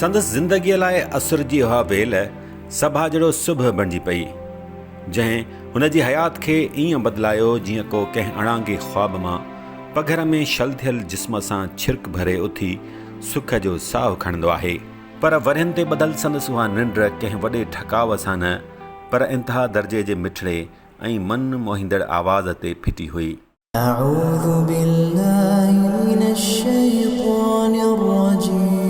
سندس زندگيء لاء اسر جي اها ويل سڀاڄڙو صبح بڻجي پئي، جنهن هن جي حيات کي ائين بدلايو جيئن ڪو ڪنهن اڻانگي خواب مان پگهر ۾ شل ٿيل جسم سان ڇرڪ ڀري اٿي سک جو ساهه کڻندو آهي. پر ورهين تي ٻڌل سندس اها ننڊ ڪنهن وڏي ٺڪاء سان نه پر انتها درجي جي مٺڙي ۽ من موهيندڙ آواز تي ڦٽي هئي. اعوذ بالله من الشيطان الرجيم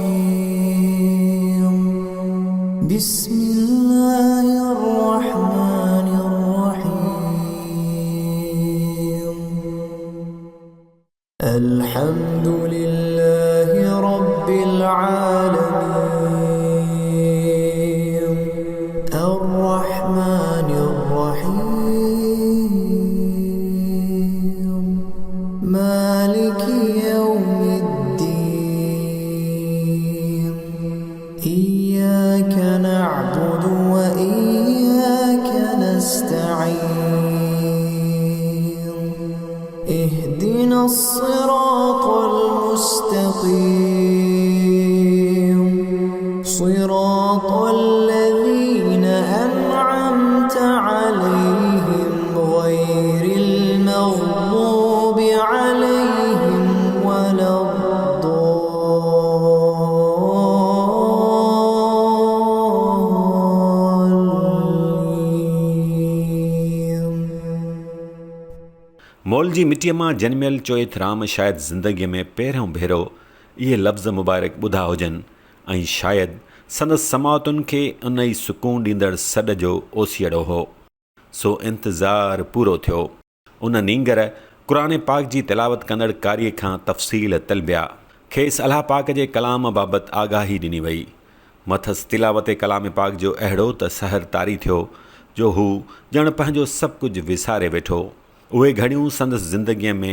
بسم الله الرحمن الرحيم الحمد لله رب العالمين الرحمن الرحيم مالك يوم الدين اياك نعبد واياك نستعين اهدنا الصراط المستقيم صراط الذين انعمت عليهم غير المغضوب عليهم ولا الضالين. مول جي مٽيء مان جنميل چوئٿ رام شايد زندگيء ۾ پهريون ڀيرو اهي لفظ مبارڪ ٻڌا هجن ۽ شايد سندس سماعتن کي ان ئي سڪون ڏيندڙ سڏ جو اوسيئڙو هو. سو انتظار پورو ٿيو. ان نينگر قرآن پاڪ جي تلاوت ڪندڙ قاريء کان تفصيل طلبيا. کيس الله پاڪ جي ڪلام بابت آگاهي ڏني وئي. مٿس تلاوت ڪلام پاڪ جو اهڙو ته سحر طاري ٿيو جو هو ڄڻ پنهنجو سڀ ڪجهه وساري ويٺو. اهي گهڙيون سندس زندگيء ۾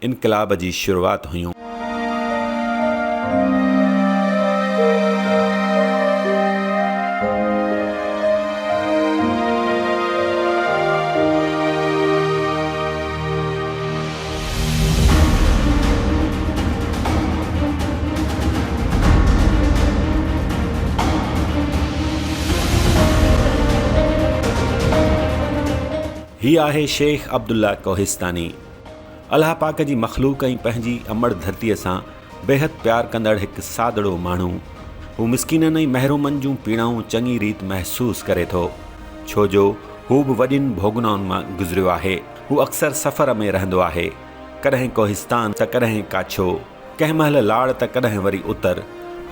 انقلاب جي شروعات هيون. هي آهي شيخ عبدالله ڪوهستاني. الله پاڪ جي مخلوق ۽ پنهنجي امڙ ڌرتيء سان بيحد پيار ڪندڙ هڪ سادڙو ماڻهو. هو مسڪينن ۽ محرومن جون پيڙائون چڱي ريت محسوس ڪري ٿو. ڇو جو هو به وڏين ڀوڳنائن مان گذريو آهي. هو اڪثر سفر ۾ رهندو آهي. ڪڏهن ڪوهستان ته ڪڏهن ڪاڇو، ڪنهن مهل لاڙ ته ڪڏهن وري اتر،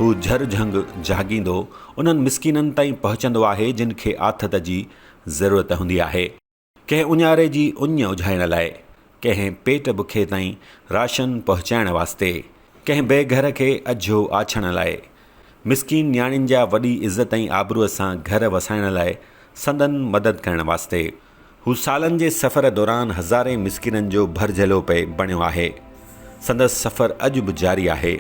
هو جهر جهنگ جهاڳيندو انهن مسڪينن تائين پهچندو آهي جن کي آٿت جي ضرورت هوندي آهي. ڪنهن اڃاري جي اڃ اجهائڻ لاء، ڪنهن پيٽ بکي تائين راشن پهچائڻ واسطي، ڪنهن بي گهر کي اجهو آڇڻ لاء، مسڪين نياڻين جا وڏي عزت ۽ آبروء سان گهر وسائڻ لاء سندن مدد ڪرڻ واسطي. هو سالن جي سفر دوران هزارين مسڪينن جو ڀرجهلو پئي بڻيو آهي. سندس سفر اڄ به جاري آهي،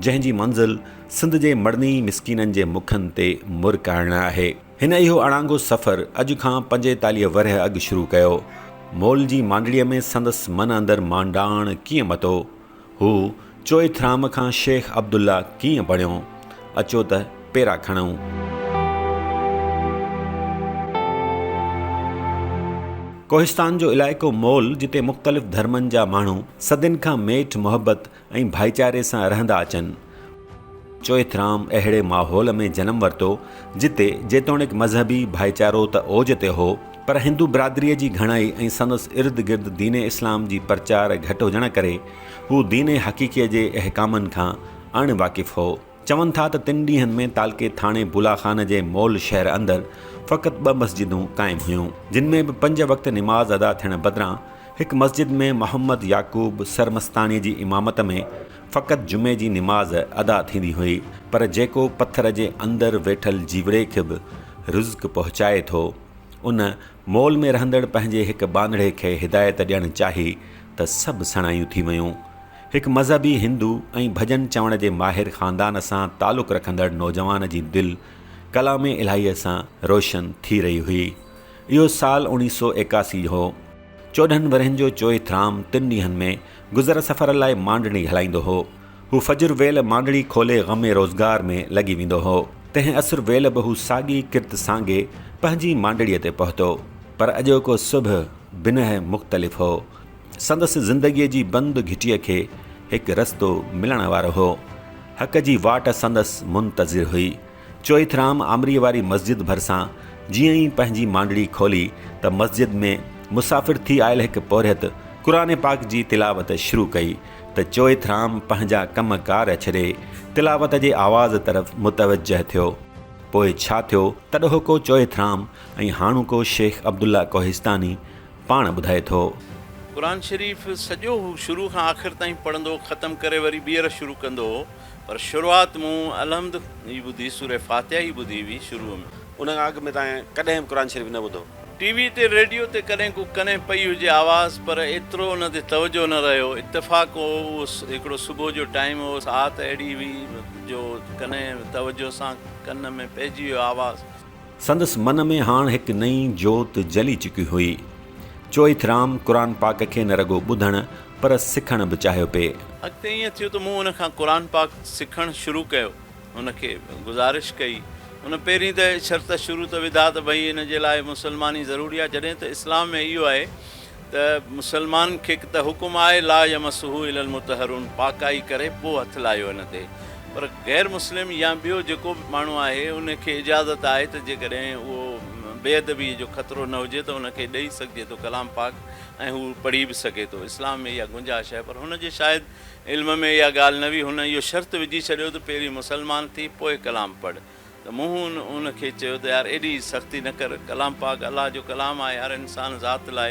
جنهن جي منزل سنڌ جي مڙني مسڪينن جي مکن تي مرڪ آڻڻ آهي. هن اهو اڻانگو سفر اڄ کان 45 ورهيه اڳ شروع ڪيو. مول جي مانڊڙيء ۾ سندس من اندر مانڊاڻ ڪيئن متو؟ هو چوئٿرام کان شيخ عبدالله ڪيئن بڻيو؟ اچو ته پيرا کڻون. ڪوهستان جو علائقو مول جتي مختلف ڌرمن جا ماڻهو صدين کان ميٺ محبت ۽ ڀائيچاري سان رهندا اچن. چوئٿرام اهڙي ماحول ۾ جنم ورتو جتي جيتوڻيڪ مذهبي ڀائيچارو ته اوج تي هو پر هندو برادريء جي گهڻائي ۽ سندس ارد گرد دين اسلام جي پرچار گهٽ هجڻ ڪري هو دين حقيقيء جي احڪامن کان اڻ واقف هو. چون ٿا ته تن ڏينهن ۾ تعلقي ٿاڻي بولا خان جي مول شهر اندر فقط ٻه مسجدون قائم هيون جن ۾ به پنج وقت نماز ادا ٿيڻ بدران هڪ مسجد ۾ محمد يعقوب سرمستاڻي جي امامت ۾ فقط جمعي جي نماز ادا ٿيندي هئي پر جيڪو پٿر جي اندر ويٺل جيوڙي کي به رزق پهچائي ٿو ان مول ۾ رهندڙ پنهنجي هڪ ٻانهڙي کي هدايت ڏيڻ چاهي ته سڀ سڻايون ٿي ويون. هڪ مذهبي هندو ۽ ڀڄن چوڻ جي ماهر خاندان سان تعلق رکندڙ نوجوان جي دل ڪلام الاهيء سان روشن ٿي رهي هئي. اهو سال اوڻيهه سو 81 هو. 14 ورهين جو چوئٿرام تن ڏينهن ۾ گذر سفر لاء مانڊڻي هلائيندو هو. هو فجر ويل مانڊڙي کولي غم روزگار ۾ لڳي ويندو هو. تنهن عصر ويل به هو ساڳي ڪرت سانگي پنهنجي مانڊڙيء تي پهتو. پر اڄوڪو صبح بنهه مختلف هو. سندس زندگيء جي بند گهٽيء کي هڪ رستو ملڻ وارو هو. حق جي واٽ سندس منتظر هئي. چوئٿرام آمريء واري مسجد ڀرسان جيئن ئي پنهنجي مانڊڙي کولي ته مسجد ۾ مسافر ٿي آيل هڪ پورهيت قرآن پاڪ جي تلاوت شروع ڪئي ته چوئٿرام پنهنجا ڪم ڪار ڇڏي تلاوت جي آواز طرف متوجه ٿيو. پوء ڇا ٿيو تڏهوڪو چوئٿرام ۽ هاڻوڪو شيخ عبدالله ڪوهستاني پاڻ ٻڌائي ٿو. قرآن شريف سڄو هو شروع کان آخر تائين پڙهندو هو، ختم ڪري وري ٻيهر شروع ڪندو هو، پر شروعات مون الحمد ئي ٻڌي، سوره فاتحه ئي ٻڌي هئي شروع ۾. ان کان اڳ ۾ توهان ڪڏهن به قرآن شريف نه ٻڌو؟ ٽي وي تي ريڊيو تي ڪڏهن ڪو ڪنهن پئي هجي آواز پر ايترو ان تي توجه نه رهيو، اتفاق هو اهو هڪڙو صبح جو ٽائيم هو، ساعت اهڙي هئي جو ڪنهن توجه سان ڪن ۾ پئجي ويو آواز. سندس من ۾ هاڻ هڪ نئين جوت جلي چڪي هئي. چوئٿرام قرآن پاڪ کي نه رڳو ٻڌڻ پر سکڻ به چاهيو پئي. اڳتي ائين ٿيو ته مون ان کان قرآن پاڪ سکڻ شروع ڪيو. هن کي گذارش ڪئي. هن پهرين ته شرط شروط وڌا ته ڀئي ان جي لاء مسلماني ضروري آهي. جڏهن ته اسلام ۾ اهو آهي ته مسلمان کي ته حڪم آهي لا يمسه الا المطهرون پاڪائي ڪري پوء هٿ لايو ان تي پر غير مسلم يا ٻيو جيڪو به ماڻهو آهي ان کي اجازت آهي ته جيڪڏهن اهو بي ادبي جو خطرو نه هجي ته ان کي ڏئي سگهجي ٿو ڪلام پاڪ ۽ هو پڙهي به سگهي ٿو اسلام ۾ اها گنجائش آهي پر هن جي شايد علم ۾ اها ڳالهه نه هئي هن اهو شرط وجهي ڇڏيو ته پهرين مسلمان ٿي پوء ڪلام پڙهه ته مون ان کي چيو ته يار ايڏي سختي نه ڪر، ڪلام پاڪ الله جو ڪلام آهي، هر انسان ذات لاء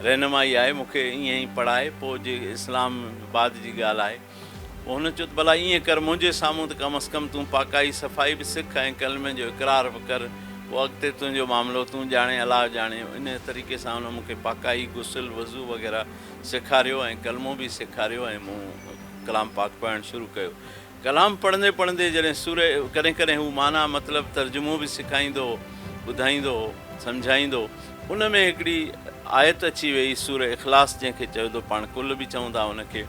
رهنمائي آهي، مون کي ائين ئي پڙهائي، پوء جي اسلام بعد جي ڳالهه آهي. پوء هن چيو ته ڀلا ائين ڪر، منهنجي سامهون ته ڪم از ڪم تون پاڪائي صفائي به سک ۽ ڪلمي جو اقرار به ڪر، پوء اڳتي تنهنجو معاملو تون ڄاڻين الله ڄاڻي. ان طريقي سان هن مون کي پاڪائي، غسل، وضو وغيره سيکاريو ۽ ڪلمو به سيکاريو ۽ مون ڪلام پاڪ پڙهڻ شروع ڪيو. ڪلام پڙهندي پڙهندي جڏهن سورة ڪڏهن ڪڏهن هو معنيٰ مطلب ترجمو به سکائيندو هو، ٻڌائيندو هو، سمجهائيندو هو. ان ۾ هڪڙي آيت اچي ويئي سورة اخلاص جنهن کي چئي ٿو پاڻ قل به چئون ٿا ان کي.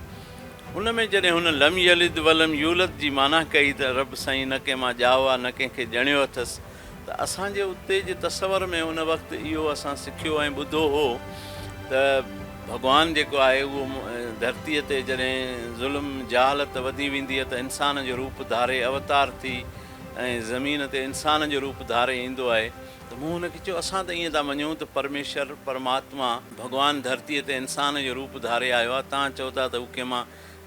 ان ۾ جڏهن هن لم يلد ولم يولد جي معنيٰ ڪئي ته رب سائين نه ڪنهن مان ڄائو آهي نه ڪنهن کي ڄڻيو اٿس ته اسان جي اتي جي تصور ۾ ان وقت اهو اسان سکيو ۽ ٻڌو هو ته ڀڳوان جيڪو آهي اهو ڌرتيء تي جڏهن ظلم جهالت وڌي ويندي ته انسان جو روپ ڌاري اوتار ٿي ۽ زمين تي انسان جو روپ ڌاري ايندو آهي ته مون هن کي چيو اسان ته ائين ٿا مڃون ته پرميشور پرماتما ڀڳوان ڌرتيء تي انسان جو روپ ڌاري آيو آهي توهان چئو ٿا ته هو ڪنهن مان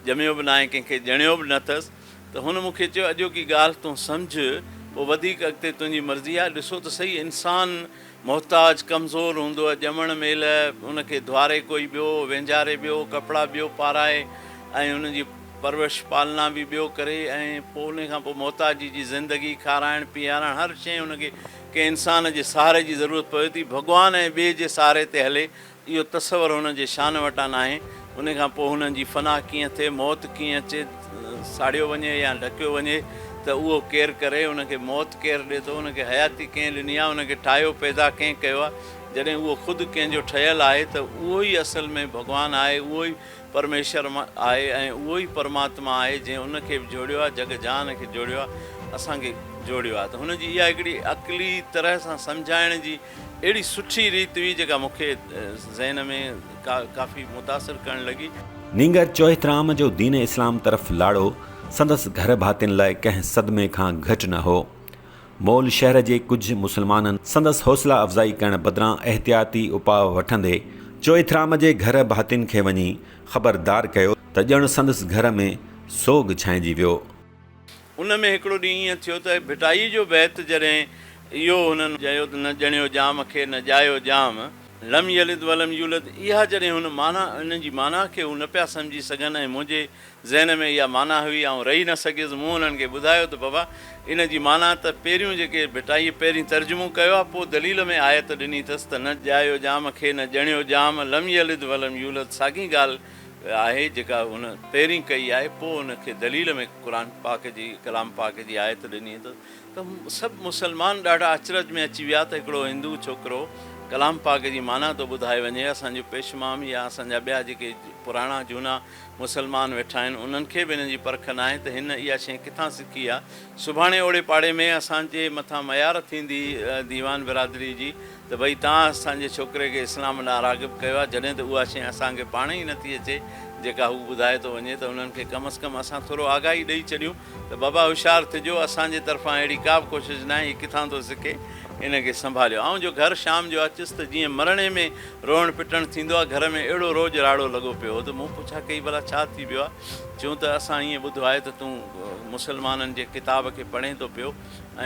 ڄميو به ناهي ڪنهن کي ڄڻيو به نه اٿس ته هن مون کي چيو، اڄوڪي ڳالهه تون سمجهه، پوء وڌيڪ اڳتي تنهنجي مرضي آهي. ڏسو ته سهي، انسان محتاج، ڪمزور هوندو آهي. ڄمڻ مهل ان کي ڌوئاري ڪوئي ٻيو، وهنجاري ٻيو، ڪپڙا ٻيو پارائي ۽ ان جي پرورش پالنا به ٻيو ڪري ۽ پوء ان کان پوء محتاجي جي زندگي، کارائڻ پيئارڻ، هر شيء ان کي ڪنهن انسان جي سهاري جي ضرورت پوي ٿي. ڀڳوان ۽ ٻئي جي سهاري تي هلي اهو تصور هن جي شان وٽان ناهي. ان کان پوء هنن جي فنا ڪيئن ٿئي، موت ڪيئن اچي، ساڙيو وڃي يا ڍڪيو وڃي ته اهو ڪير ڪري، ان کي موت ڪير ڏئي ٿو، ان کي حياتي ڪنهن ڏني آهي، ان کي ٺاهيو پيدا ڪنهن ڪيو آهي، جڏهن اهو خود ڪنهن جو ٺهيل آهي ته اهو ئي اصل ۾ ڀڳوان آهي، اهو ئي پرميشور آهي ۽ اهو ئي پرماتما آهي جنهن ان کي به جوڙيو آهي، جڳ جهان کي جوڙيو آهي، اسان کي جوڙيو آهي ته هن جي اها هڪڙي عقلي طرح سان سمجهائڻ جي اهڙي سٺي ريت هئي جيڪا مون کي ذهن ۾ ڪافي متاثر ڪرڻ لڳي. نينگر چوهترام جو دين اسلام طرف لاڙو سندس گهر ڀاتين لاء ڪنهن صدمي کان گهٽ نه هو. مول شهر جي ڪجهه مسلمانن سندس حوصلا افزائي ڪرڻ بدران احتياطي اپاء وٺندي چوهترام جي گهر ڀاتين کي وڃي خبردار ڪيو ته ڄڻ سندس گهر ۾ سوڳ ڇانئجي ويو. ان ۾ هڪڙو ڏينهن ائين ٿيو ته ڀٽائيء جو بيت جڏهن اهو هنن چيو ته نه ڄڻيو ڄام کي نه ڄايو ڄام، لم يلد ولم يولد اها جڏهن هن معنيٰ ان جي معنيٰ کي هو نه پيا سمجهي سگهن ۽ منهنجي ذهن ۾ اها معنيٰ هئي آئون رهي نه سگهيس مون انهن کي ٻڌايو ته بابا ان جي معنيٰ ته پهريون جيڪي ڀٽائيء پهرين ترجمو ڪيو آهي پوء دليل ۾ آيت ڏني اٿس ته نه ڄايو ڄام کي نه ڄڻيو ڄام، لم يلد ولم يولد ساڳي ڳالهه آهي جيڪا هن پهرين ڪئي آهي پوء ان کي دليل ۾ قرآن پاڪ جي ڪلام پاڪ جي آيت ڏني اٿس ته سڀ مسلمان ڏاڍا اچرج ۾ اچي ويا ته هڪڙو هندو ڇوڪرو ڪلام پاڪ جي معنيٰ ٿو ٻڌائي وڃي، اسان جو پيشمام يا اسان جا ٻيا جيڪي پراڻا جهونا مسلمان ويٺا آهن انهن کي به ان جي پرک ناهي ته هن اها شيء ڪٿان سکي آ. سڀاڻي اوڙي پاڙي ۾ اسان جي مٿان ميار ٿيندي ديوان برادري جي ته ڀئي توهان اسان جي ڇوڪري کي اسلام ڏانهن راغب ڪيو آ جڏهن ته اها شيء اسان کي پاڻ ئي نٿي اچي جيڪا هو ٻڌائي ٿو وڃي ته انهن کي ڪم از ڪم اسان ٿورو آگاهي ڏئي ڇڏيون ته بابا هوشيار ٿجو اسان جي طرفان اهڙي ڪا به ڪوشش ناهي هي ڪٿان ٿو سکي ان کي سنڀاليو. آئون جو گهر شام جو اچس ته جيئن مرڻي ۾ روئڻ پٽڻ ٿيندو آ گهر ۾ اهڙو روڄ راڙو لڳو پيو هو ته مون پڇا ڪئي ڀلا ڇا ٿي ويو آ چيون ته اسان ائين ٻڌو آهي ته تون مسلمانن جي ڪتاب کي پڙهين ٿو پيو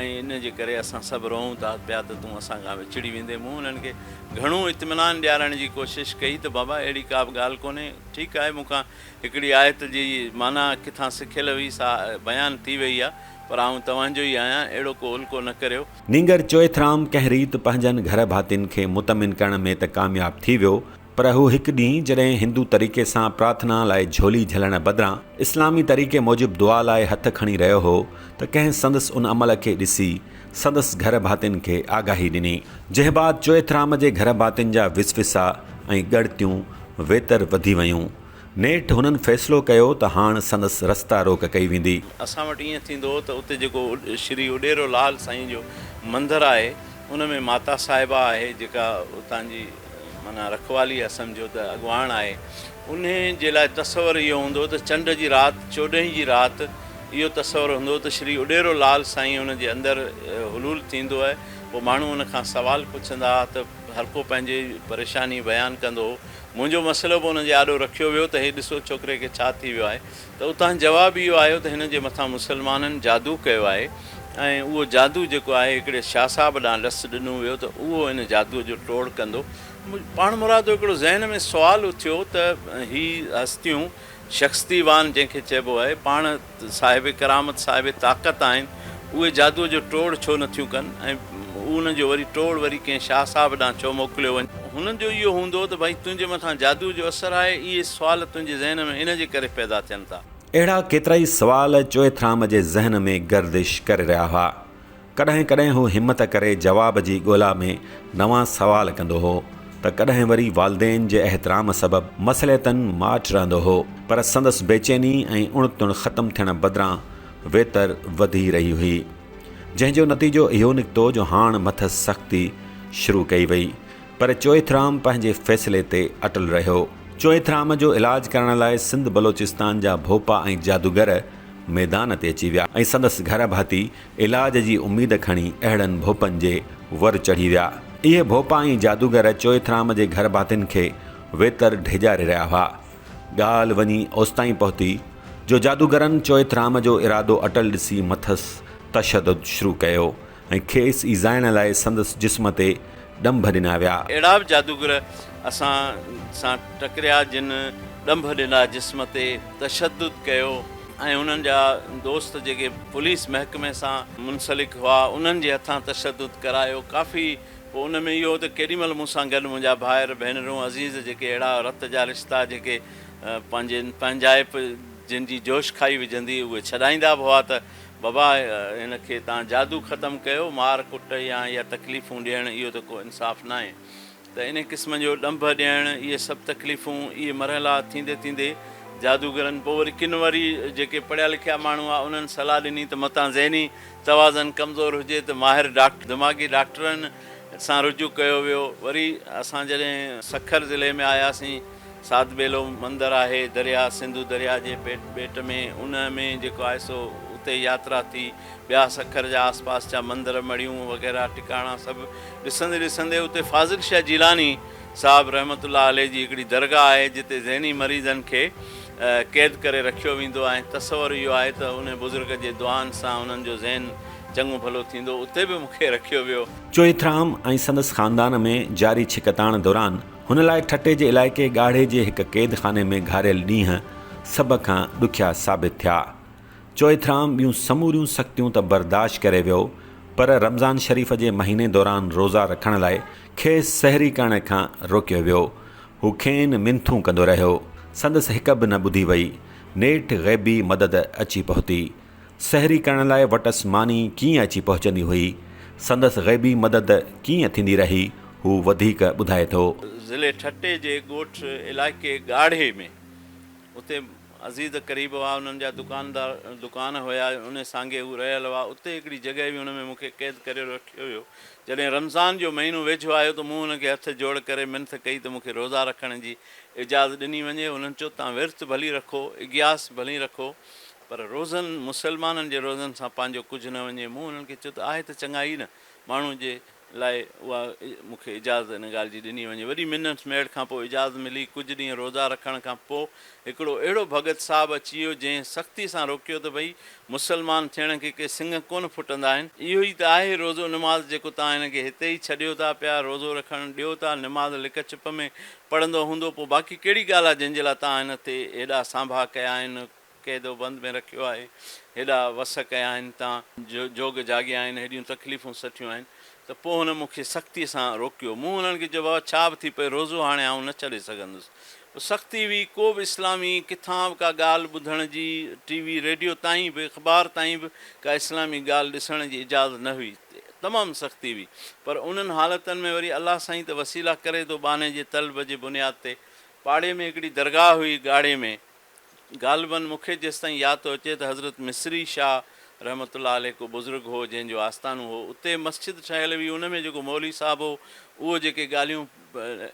۽ ان جي ڪري اسان سڀ روئون ٿا پيا ته تون اسان کان وڇڙي ويندين. مون انهن کي گهڻو اطمينان ڏيارڻ جي ڪوشش ڪئي ته بابا اهڙي ڪا به ڳالهه ڪونهي، ٺيڪ آهي مون کان هڪڙي آيت جي معنيٰ ڪٿان سکيل هئي سا بيان ٿي وئي آهي پر آئون توهان جو ئي آهيان اهڙو ڪو الڪو نه ڪريو. نينگر چوئٿرام ڪنهن ريت پنهنجن گهر ڀاتين کي مطمئن ڪرڻ ۾ ته ڪامياب ٿي ويو پر هو هڪ ڏينهن جڏهن هندو طريقي سان پرارٿنا لاء جهولي جهلڻ بدران اسلامي طريقي موجب دعا لاء هٿ کڻي رهيو هو ته ڪنهن سندس ان عمل کي ڏسي سندس گهر ڀاتين کي آگاهي ڏني، جنهن بعد چوئٿرام جي گهر ڀاتين جا وسوسا ۽ ڳڻتيون ويتر وڌي ويون. نيٺ هنن فيصلو ڪيو ته هاڻ سندس رستا روڪ ڪئي ويندي. اسان وٽ ائين ٿيندو هو ته اتي جيڪو شري اڏيرو لال سائين جو مندر آهي ان ۾ ماتا صاحبه آهي جيڪا اتان جي معنيٰ رکوالي يا سمجهو ته اڳواڻ آهي، انهي جي لاء تصور اهو هوندو هو ته چنڊ جي رات، چوڏهين جي رات، اهو تصور هوندو هو ته شري اڏيرو لال سائين ان جي اندر حلول ٿيندو ۽ پوء ماڻهو ان کان سوال پڇندا ها ته هرڪو پنهنجي پريشاني بيان ڪندو هو. منهنجو مسئلو به ان جي آڏو رکيو ويو ته هي ڏسو ڇوڪري کي ڇا ٿي ويو آهي ته اتان جواب اهو آيو ته هن جي مٿان مسلمانن جادو ڪيو آهي ۽ اهو جادو جيڪو آهي هڪڙي شاهه صاحب ڏانهن ڏس ڏنو ويو ته اهو ان جادوء جو ٽوڙ ڪندو. پاڻمرادو هڪڙو ذهن ۾ سوال اٿيو ته هي هستيون شخصتيوان جنهن کي چئبو آهي پاڻ صاحب ڪرامت صاحب طاقت آهن اهي جادوء جو ٽوڙ ڇو نٿيون ڪن ۽ ان جو وري ٽوڙ وري ڪنهن شاهه صاحب ڏانهن ڇو موڪليو وڃي؟ هنن جو اهو هوندو ته ڀائي تنهنجي مٿان جادوء جو اثر آهي اهي سوال تنهنجي ذهن ۾ ان جي ڪري پيدا ٿين ٿا. اهڙا ڪيترائي سوال چوئٿرام جي ذهن ۾ گردش ڪري رهيا هئا. ڪڏهن ڪڏهن هو همت ڪري جواب جي ڳولا ۾ نوان سوال ڪندو هو ته ڪڏهن وري والدين جي احترام سبب مصلحتن ماٺ رهندو هو پر سندس بيچيني ۽ اڻ تڻ ختم ٿيڻ بدران ويتر وڌي رهي هئي جنهن جو نتيجو اهو نڪتو جو هاڻ مٿس سختي شروع ڪئي وئي پر چوئٿرام پنهنجي فيصلي تي اٽل رهيو. چوئٿرام جو علاج ڪرڻ لاء سنڌ بلوچستان جا ڀوپا ۽ جادوگر ميدان تي اچي ويا ۽ سندس گهر ڀاتي علاج جي اميد کڻي اهڙن ڀوپن جي ور چڙهي ويا. اهي ڀوپا ۽ جادوگر چوئٿرام جي گهر ڀاتين کي ويتر ڊيڄاري رهيا هئا. ڳالهه وڃي اوستائين پهتي جو جادوگرن چوئٿرام جو ارادو اٽل ڏسي مٿس تشدد شروع ڪيو ۽ کيس ايذائڻ لاء سندس جسم تي ڏنڀ ڏنا ويا. اهڙا به جادوگر اسان سان ٽڪريا جن ڏنڀ ڏنا جسم تي، تشدد ڪيو ۽ انهن جا دوست جيڪي پوليس محڪمي سان منسلڪ هئا انهن جي هٿان تشدد ڪرايو ڪافي پوء ان ۾ اهو هو ته ڪيڏي مهل مون سان گڏ منهنجا ڀائر ڀينرون عزيز جيڪي اهڙا رت جا رشتا جيڪي پنهنجي پنهنجائپ جن جي جوش کائي وجهندي اهي ڇڏائيندا به هئا ته بابا هن کي تان جادو ختم ڪيو مار ڪٽ يا اها تڪليفون ڏيڻ اهو ته ڪو انصاف ناهي ته انهي قسم جو ڏنڀ ڏيڻ اهي سڀ تڪليفون اهي مرحلا ٿيندي ٿيندي جادوگرن پوء وري ڪن وري جيڪي پڙهيا لکيا ماڻهو هئا انهن صلاح ڏني ته متان ذهني توازن ڪمزور هجي ته ماهر ڊاڪٽر دماغي ڊاڪٽرن سان رجوع ڪيو ويو وري اسان جڏهن سکر ضلعي ۾ آياسين سات ٻيلو مندر آهي درياء سنڌو درياء جي پيٽ ٻيٽ ۾ ان ۾ جيڪو آهي سو اتي ياترا ٿي ٻيا سکر جا آس پاس جا مندر مڙهيون وغيره ٽڪاڻا سڀ ڏسندي ڏسندي اتي فاضل شاهه جيلاني صاحب رحمة الله عليه جي هڪڙي درگاهه آهي جتي ذهني مريضن کي قيد ڪري رکيو ويندو آهي ۽ تصور اهو آهي ته انهي بزرگ جي دعائن سان انهن جو ذهن چڱو ڀلو ٿيندو اتي به مون کي رکيو ويو. چوئٿرام ۽ سندس خاندان ۾ جاري ڇڪتاڻ دوران هن لاء ٺٽي جي علائقي ڳاڙهي جي هڪ قيد خاني ۾ گهاريل ڏينهن سڀ کان ڏکيا ثابت ٿيا. چوئٿرام ٻيون سموريون سختيون ته برداشت ڪري ويو پر رمضان شريف جي مهيني دوران روزا رکڻ لاء کيس سحري ڪرڻ کان روڪيو ويو. هو کين منٿون ڪندو رهيو. سندس هڪ به نه ٻڌي وئي. نيٺ غيبي مدد اچي پهتي. سحري ڪرڻ لاء وٽس ماني ڪيئن اچي پهچندي هئي؟ سندس غيبي مدد ڪيئن ٿيندي رهي؟ هو وڌيڪ ٻڌائي ٿو. ضلعي ٺٽي جي ڳوٺ علائقي ڳاڙهي ۾ اتي عزيز قريب هئا، انهن جا دڪاندار دڪان هيا، ان سانگي هو رهيل هئا، اتي هڪڙي جڳهه هئي ان ۾ مون کي قيد ڪري رکيو ويو. جڏهن رمضان جو مهينو ويجهو آيو ته مون هن کي هٿ جوڙ ڪري منٿ ڪئي ته مون کي روزا رکڻ جي اجازت ڏني وڃي، هنن چيو تان ورت ڀلي رکو، اگياس ڀلي رکو پر روزن مسلمانن جي روزن سان پنهنجو ڪجهه نه وڃي، مون هنن کي چيو ته آهي ته چڱائي نه ماڻهو جي لاء اها مون کي اجازت ان ڳالهه جي ڏني وڃي. وڏي منٿ ميڙ کان پوء اجازت ملي. ڪجهه ڏينهن روزا رکڻ کان پوء هڪڙو اهڙو ڀڳت صاحب اچي ويو، جنهن سختي سان روڪيو ته ڀئي مسلمان ٿيڻ کي ڪي سڱ ڪونه ڦٽندا آهن. اهو ئي ته آهي روزو نماز جيڪو توهان هن کي هتي ئي ڇڏيو ٿا پيا، روزو رکڻ ڏيو ٿا، نماز لڪ ڇپ ۾ پڙهندو هوندو، پوء باقي ڪهڙي ڳالهه آهي جنهن جي لاء توهان هن تي هيڏا سانڀا ڪيا آهن. قيد و بند ۾ رکيو آهي، هيڏا وس ڪيا آهن، تان جوڳ جاڳيا آهن، هيڏيون تڪليفون سٺيون آهن ته پوء هن مون کي سختيء سان روڪيو. مون هنن کي چيو، بابا ڇا به ٿي پئي، روزو هاڻي آئون نه ڇڏي سگهندس. پوء سختي هئي، ڪو به اسلامي ڪٿان به ڪا ڳالهه ٻڌڻ جي، ٽي وي، ريڊيو تائين به، اخبار تائين به ڪا اسلامي ڳالهه ڏسڻ جي اجازت نه هئي. تمام سختي هئي. پر انهن حالتن ۾ وري الله سائين ته وسيلا ڪري ٿو ٻانهي جي طلب جي بنياد تي. پاڙي ۾ هڪڙي درگاهه هئي ڳاڙهي ۾. غالباً مون کي جيستائين ياد ٿو اچي ته حضرت مصري شاهه رحمة الله عليه ڪو بزرگ هو جنهن جو آستانو هو اتي مسجد ٺهيل هئي ان ۾ جيڪو مولوي صاحب هو اهو جيڪي ڳالهيون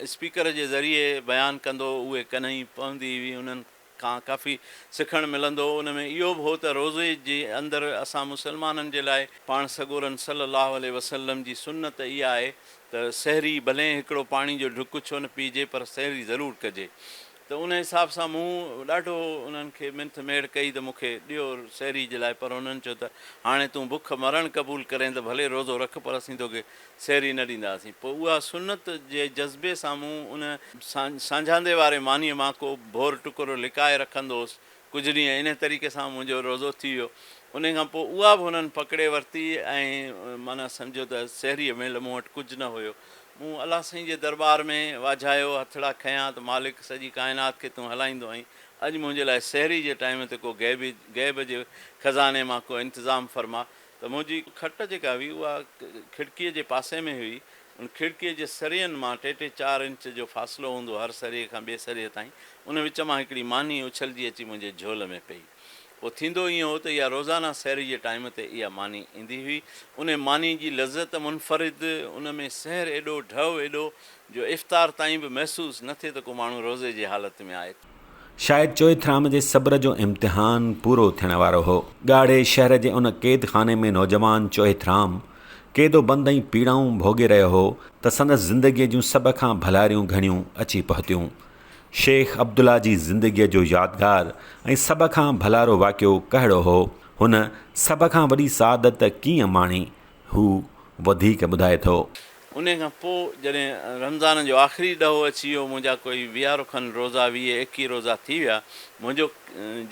اسپيڪر جي ذريعي بيان ڪندو هو اهي ڪنهين پوندي هئي انهن کان ڪافي سکڻ ملندو هو ان ۾ اهو به هو ته روزي جي اندر اسان مسلمانن جي لاء پاڻ سڳورن صلي الله عليه وسلم جي سنت اها آهي ته سحري ڀلين هڪڙو پاڻي جو ڍڪ ڇو نه پيئجي پر سحري ضرور ڪجي ته ان حساب سان مون ڏاڍو انهن کي منٿ ميڙ ڪئي ته مون کي ڏيو سحري جي لاء پر انهن چيو ته هاڻي تون بک مرڻ قبول ڪرين ته ڀلي روزو رک پر اسين توکي سحري نه ڏينداسين. پوء اها سنت جي جذبي سان مون ان سانجهاندي واري مانيء مان ڪو ڀور ٽڪرو لڪائي رکندو هوس. ڪجهه ڏينهن انهي طريقي سان منهنجو روزو ٿي ويو. انهي کان پوء اها به هنن پڪڙي ورتي ۽ معنيٰ سمجهو ته سحريء مهل مون وٽ ڪجهه نه هيو. مون الله سائين جي درٻار ۾ واجهايو، هٿڙا کنيا ته مالڪ سڄي ڪائنات کي تون هلائيندو آهين، اڄ منهنجي لاء سحري جي ٽائيم تي ڪو غيبي غيب جي خزاني مان ڪو انتظام فرما ته منهنجي کٽ جيڪا هئي اها کڙڪيء جي پاسي ۾ هئي، ان کڙڪيء جي سرين مان ٽي ٽي چار انچ جو فاصلو هوندو هر سريء کان ٻئي سريء تائين، ان وچ مان هڪڙي ماني اڇلجي اچي منهنجي جهول ۾ پئي. پوء ٿيندو ائين هو ته اها روزانه سحري جي ٽائيم تي اها ماني ايندي هئي. انهي ماني جي لذت منفرد، ان ۾ سحر ايڏو، ڍؤ ايڏو جو افطار تائين به محسوس نه ٿئي ته ڪو ماڻهو روزي جي حالت ۾ آهي. شايد چوئٿرام جي صبر جو امتحان پورو ٿيڻ وارو هو. ڳاڙهي شهر جي ان قيد خاني ۾ نوجوان چوئٿرام قيد و بند ۽ پيڙائون ڀوڳي رهيو هو ته سندس زندگيء جون سڀ کان ڀلاريون گهڙيون اچي پهتيون. شيخ عبدالله جي زندگيء جو يادگار ۽ سڀ کان ڀلارو واقعو ڪهڙو هو؟ هن سڀ کان وڏي سعادت ڪيئن ماڻي؟ هو وڌيڪ ٻڌائي ٿو. انهيء کان پوء جڏهن رمضان جو آخري ڏهو اچي ويو، منهنجا ڪوئي ويهارو کن روزا، ويهه ايڪيهه روزا ٿي ويا. منهنجو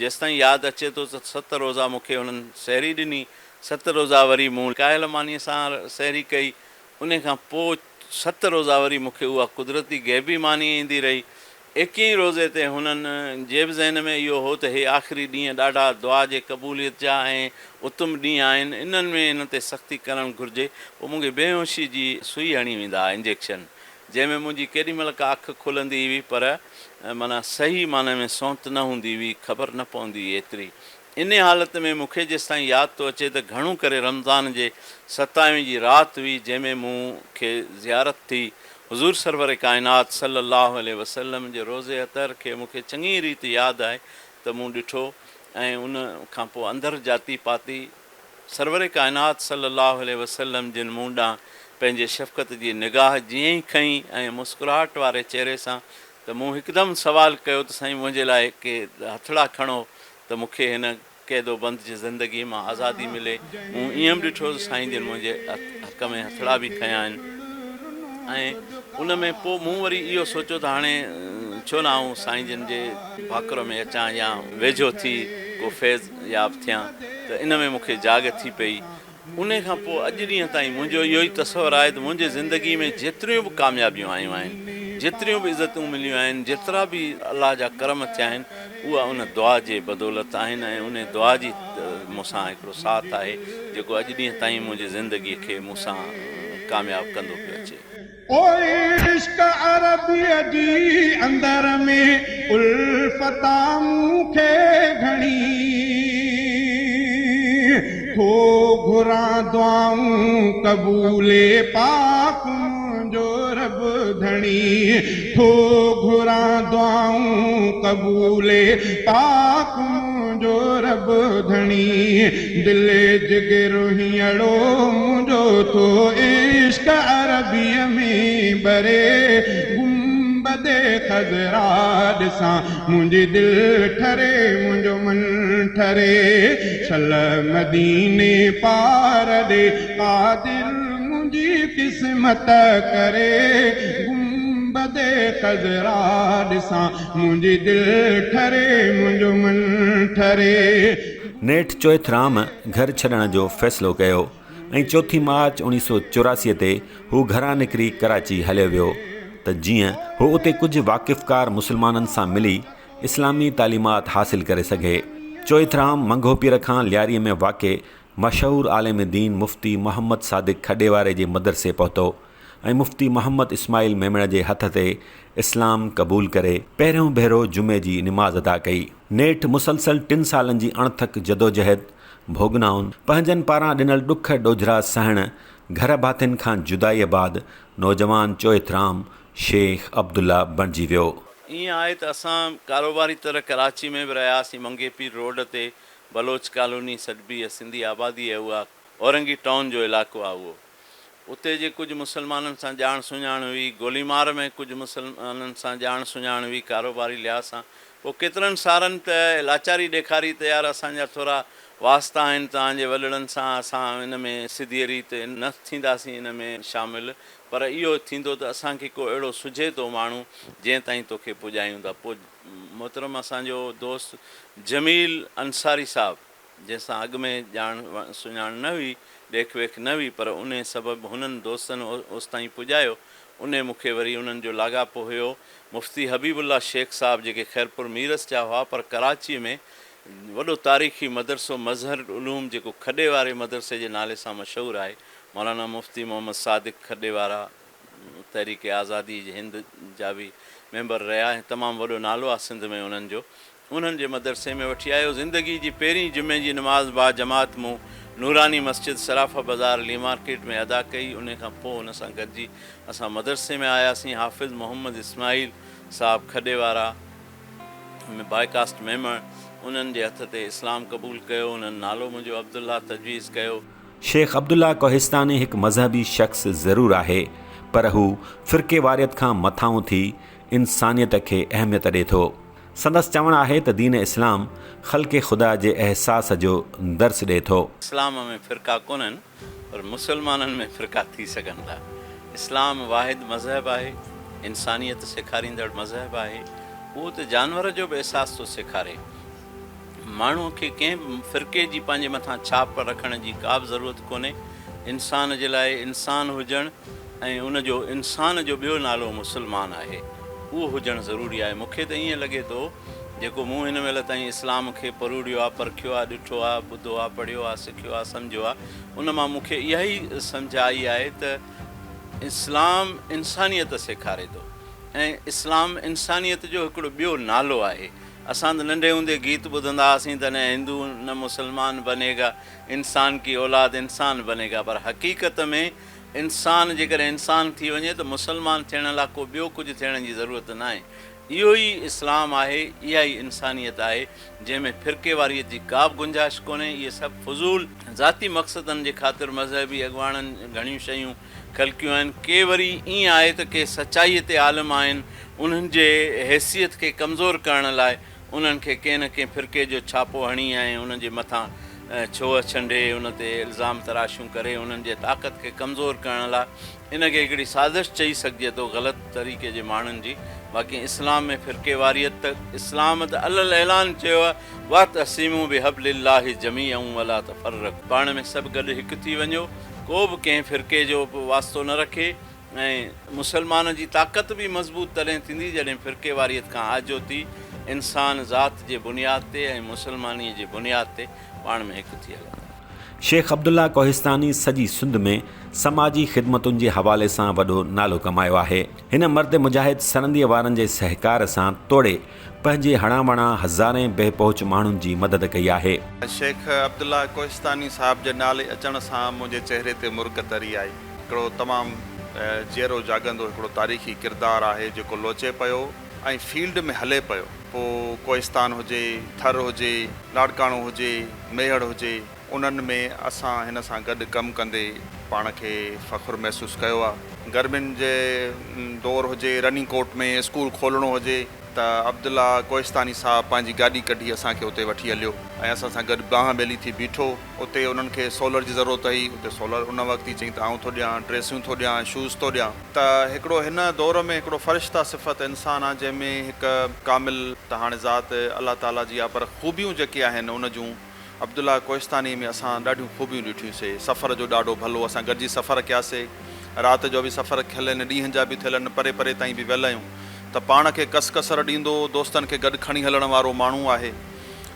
جيستائين ياد اچي ٿو ته ست روزا مون کي هنن سحري ڏني، ست روزا وري مون ڪاهل مانيء سان سحري ڪئي، انهيء کان پوء ست روزا وري مون کي اها قدرتي غيبي ماني ايندي رهي. ايڪيهين روزي تي هنن جي به ذهن ۾ اهو هو ته هي آخري ڏينهن ڏاڍا دعا جي قبوليت جا ۽ اتم ڏينهن آهن، انهن ۾ هن تي سختي ڪرڻ گهرجي. پوء مون کي بيهوشيء جي سوئي هڻي ويندا ها، انجيڪشن، جنهن ۾ منهنجي ڪيڏي مهل ڪا اک کلندي هئي پر معنيٰ صحيح معنيٰ ۾ سونت نه هوندي هئي، خبر نه پوندي هئي ايتري. انهيء حالت ۾ مون کي جيستائين ياد ٿو اچي ته گهڻو ڪري رمضان جي ستاويهين جي رات هئي جنهن ۾ مون کي زيارت ٿي حضور سرور ڪائنات صلي الله عليه وسلم جي روضي اطهر کي مون کي چڱي ريت ياد آهي ته مون ڏٺو ۽ ان کان پوء اندر جاتي پاتي سرور ڪائنات صلي الله عليه وسلم جن مون ڏانهن پنهنجي شفقت جي نگاهه جيئن ئي کنئي ۽ مسڪراهٽ واري چهري سان ته مون هڪدم سوال ڪيو ته سائين منهنجي لاء ڪي هٿڙا کڻو ته مون کي هن قيد و بند جي زندگيء مان آزادي ملي. مون ائين به ڏٺو ته سائين جن منهنجي حق ۾ هٿڙا به کنيا آهن ۽ ان ۾ پوء مون وري اهو سوچيو ته هاڻي ڇو نه آئون سائين جن جي ڀاڪر ۾ اچان يا ويجهو ٿي ڪو فيض ياب ٿيان ته ان ۾ مون کي جاڳ ٿي پئي. انهي کان پوء اڄ ڏينهن تائين منهنجو اهو ئي تصور آهي ته منهنجي زندگي ۾ جيتريون به ڪاميابيون آيون آهن، جيتريون به عزتون مليون آهن، جيترا به الله جا ڪرم ٿيا آهن، اها ان دعا جي بدولت آهن ۽ انهي دعا جي مون سان هڪڙو ساٿ آهي، جيڪو اڄ ڏينهن تائين منهنجي زندگي کي مون سان ڪامياب ڪندو پيو اچي. او عشق عربيء جي اندر ۾ الفت آ مون کي گهڻي، ٿو گهران دعائون قبولي پاڪ منهنجو رب ڌڻي، ٿو گهران دعائون قبولي پاڪ منهنجو رب ڌڻي، دل جگر هينئڙو منهنجو ٿو عشق عربيء ۾ ٻري، گنبد خضرا ڏسان منهنجي دل ٺري منهنجو من ٺري، شل مديني پار ڏي قادر منهنجي قسمت ڪري، گنبد خضرا ڏسان منهنجي دل ٺري منهنجو من ٺري. نيٺ چوئٿرام گهر ڇڏڻ جو فيصلو ڪيو ۽ چوٿين مارچ 1984 تي هو گهران نڪري ڪراچي هليو ويو ته جيئن هو اتي ڪجهه واقفڪار مسلمانن سان ملي اسلامي تعليمات حاصل ڪري سگهي. چوئٿرام منگهوپير کان لياري ۾ واقع مشهور عالم دين مفتي محمد صادق کڏي واري جي مدرسي پهتو ۽ مفتي محمد اسماعيل ميمڻ جي هٿ تي اسلام قبول ڪري پهريون ڀيرو جمعي جي نماز ادا ڪئي. نيٺ مسلسل ٽن سالن جي اڻٿڪ جدوجهد، ڀوڳنائن، پنهنجن پاران ڏنل ڏک ڏوجهرا سهڻ، گهر ڀاتين کان جدائيء بعد نوجوان چوئٿرام شيخ عبدالله بڻجي ويو. ائين آهي ته اسان ڪاروباري طرح ڪراچي ۾ به رهياسين، منگهي پير روڊ تي بلوچ ڪالوني سڏبي هئي، سنڌي آبادي هئي اها، اورنگي ٽائون جو علائقو آهي اهو. اتي جي ڪجهه مسلمانن سان ڄاڻ سڃاڻ هئي، گوليمار ۾ ڪجهه مسلمانن سان ڄاڻ سڃاڻ هئي ڪاروباري لحاظ سان. پوء ڪيترن سارن ته لاچاري ڏيکاري ته يار اسان جا ٿورا واسطا آهن توهان جي وڏڙن سان، اسان ان ۾ سڌيء ريت نه ٿينداسين ان ۾ شامل، پر اهو ٿيندو ته اسان کي ڪو اهڙو سجهي ٿو ماڻهو جنهن تائين توکي پڄايون ٿا. پوء محترم اسان جو دوست جميل انصاري صاحب جنهن سان اڳ ۾ ڄاڻ سڃاڻ نه هئي، ڏيک ويک نه هئي، پر انهي سبب هنن دوستن اوستائين پڄايو. انهي مون کي وري انهن جو لاڳاپو هيو مفتي حبيب الله شيخ صاحب جيڪي خيرپور ميرس جا هئا پر ڪراچيء ۾ وڏو تاريخي مدرسو مظهر العلوم جيڪو کڏي واري مدرسي جي نالي سان مشهور آهي، مولانا مفتي محمد صادق کڏي وارا تحريڪ آزادي هند جا به ميمبر رهيا ۽ تمام وڏو نالو آهي سنڌ ۾ انهن جو. انهن جي مدرسي ۾ وٺي آيو. زندگي جي پهرين جمعي جي نماز با جماعت مون نوراني مسجد صرافه بازار لي مارڪيٽ ۾ ادا ڪئي. انهي کان پوء ان سان گڏجي اسان مدرسي ۾ آياسين. حافظ محمد اسماعيل صاحب کڏي وارا باء ڪاسٽ ميمڻ انهن جي هٿ تي اسلام قبول ڪيو. انهن نالو منهنجو عبدالله تجويز ڪيو. شيخ عبدالله ڪوهستاني هڪ مذهبي شخص ضرور آهي پر هو فرقيواريت کان مٿانهون ٿي انسانيت کي اهميت ڏي ٿو. سندس چوڻ آهي ته دين اسلام خلق خدا جي احساس جو درس ڏئي ٿو. اسلام ۾ فرقا ڪونهن پر مسلمانن ۾ فرقا ٿي سگهن ٿا. اسلام واحد مذهب آهي، انسانيت سيکاريندڙ مذهب آهي. اهو ته جانور جو به احساس ٿو سيکاري. ماڻهوء کي ڪنهن به فرقي جي پنهنجي مٿان ڇاپ رکڻ جي ڪا به ضرورت ڪونهي. انسان جي لاء انسان هجڻ ۽ ان جو انسان جو ٻيو نالو مسلمان آهي، اهو هجڻ ضروري آهي. مون کي ته ائين لڳي ٿو، جيڪو مون هن مهل تائين اسلام کي پروڙيو آهي، پرکيو آهي، ڏٺو آهي، ٻڌو آهي، پڙهيو آهي، سکيو آهي، سمجهيو آهي، ان مان مون کي اها ئي سمجهه آئي آهي ته اسلام انسانيت سيکاري ٿو ۽ اسلام انسانيت جو هڪڙو ٻيو نالو آهي. اسان ته ننڍي هوندي گيت ٻڌندا هئاسين ته نه هندو نه مسلمان بنيگا، انسان ڪي اولاد انسان بنيگا پر حقيقت ۾ انسان جيڪڏهن انسان ٿي وڃي ته مسلمان ٿيڻ لاء ڪو ٻيو ڪجهه ٿيڻ جي ضرورت ناهي. اهو ئي اسلام آهي، اها ئي انسانيت آهي جنهن ۾ فرقيواريت جي ڪا به گنجائش ڪونهي. اهي سڀ فضول ذاتي مقصدن جي خاطر مذهبي اڳواڻن گهڻيون شيون خلقيون آهن، ڪي وري ائين آهي ته ڪي سچائيء تي عالم آهن، انهن جي حيثيت کي ڪمزور ڪرڻ لاء انهن کي ڪنهن نه ڪنهن فرقي جو ڇاپو هڻي ۽ انهن جي مٿان ڇوهه ڇنڊي، ان تي الزام تراشيون ڪري انهن جي طاقت کي ڪمزور ڪرڻ لاء ان کي هڪڙي سازش چئي سگهجي ٿو غلط طريقي جي ماڻهن جي. باقي اسلام ۾ فرقيواريت ته اسلام ته علي الاعلان چيو آهي واعتصموا بحبل الله جميعا ولا تفرقوا پاڻ ۾ سڀ گڏ هڪ ٿي وڃو ڪو به ڪنهن فرقي جو واسطو نه رکي ۽ مسلمان جي طاقت به مضبوط تڏهن ٿيندي جڏهن فرقيواريت کان آجو ٿي انسان ذات جي بنياد تي ۽ مسلمانيء جي بنياد تي پاڻ ۾ هڪ ٿي هلندا. شيخ عبدالله ڪوهستاني سڄي سنڌ ۾ سماجي خدمتن جي حوالي سان وڏو نالو ڪمايو آهي. هن مرد مجاهد سرنديء وارن جي سهڪار سان توڙي پنهنجي هڙان وڙان هزارين بي پهچ ماڻهن جي مدد ڪئي آهي. شيخ عبدالله ڪوهستاني صاحب جي نالي اچڻ سان منهنجي چهري تي مرڪ تري آئي. هڪڙو تمام جيئرو جاڳندو هڪڙو تاريخي ڪردار آهي جيڪو لوچي پيو ۽ فيلڊ ۾ هلي پيو. پوء ڪوهستان هجي، ٿر هجي، لاڙڪاڻو هجي، ميهڙ هجي، انهن ۾ اسان هن سان گڏ ڪم ڪندي پاڻ کي فخر محسوس ڪيو آ. گرمين جي دور هجي، رني ڪوٽ ۾ اسڪول کولڻو هجي ته عبدالله ڪوهستاني صاحب پنهنجي گاڏي ڪڍي اسان کي اتي وٺي هليو ۽ اسان سان گڏ بانهه ٻيلي ٿي بيٺو. اتي انهن کي سولر جي ضرورت هئي، اتي سولر ان وقت ئي چئين ته آئون ٿو ڏيان، ڊريسون ٿو ڏيان، شوز ٿو ڏيان. ته هڪڙو هن دور ۾ هڪڙو فرشته صفت انسان آ جنهن ۾ هڪ ڪامل ته هاڻي ذات الله تعاليٰ جي آ پر خوبيون جيڪي آهن ان جون عبدالله ڪوهستاني ۾ اسان ڏاڍيون خوبيون ڏٺيون سي سفر جو ڏاڍو ڀلو اسان گڏجي سفر ڪيا سي رات جو به سفر ٿيل آهن ڏينهن جا به ٿيل آهن پري پري تائين به ويل آهيون ته پاڻ کي ڪس ڪسر ڏيندو دوستن کي گڏ کڻي هلڻ وارو ماڻهو آهي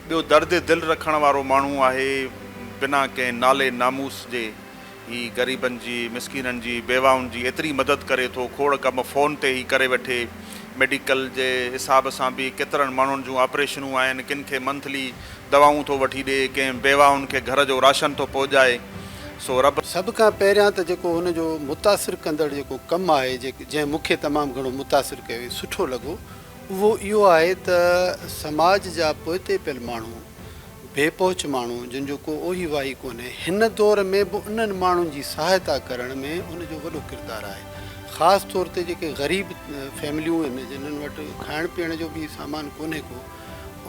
ٻيو درد دل رکڻ وارو ماڻهو آهي بنا ڪنهن نالي ناموس جي هي غريبن جي، مسڪينن جي، بيواهن جي ايتري مدد ڪري ٿو، کوڙ ڪم فون تي ئي ڪري وٺي، ميڊيڪل جي حساب سان به ڪيترن ماڻهن جون آپريشنون آهن، ڪن کي منٿلي دوائون ٿو وٺي ڏي، ڪنهن بيواهن کي گهر جو راشن ٿو پهچائي، سو رب. سڀ کان پهريان ته جيڪو هن جو متاثر ڪندڙ جيڪو ڪم آهي جنهن مون کي تمام گهڻو متاثر ڪيو ۽ سٺو لڳو اهو اهو آهي ته سماج جا پوئتي پيل ماڻهو بي پهچ ماڻهو جن جو ڪو اوهي واهي ڪونهي، هن دور ۾ به انهن ماڻهن جي سهائتا ڪرڻ ۾ ان جو وڏو ڪردار آهي. خاص طور تي جيڪي غريب فيمليون آهن جنھن وٽ کائڻ پيئڻ جو به سامان ڪونهي ڪو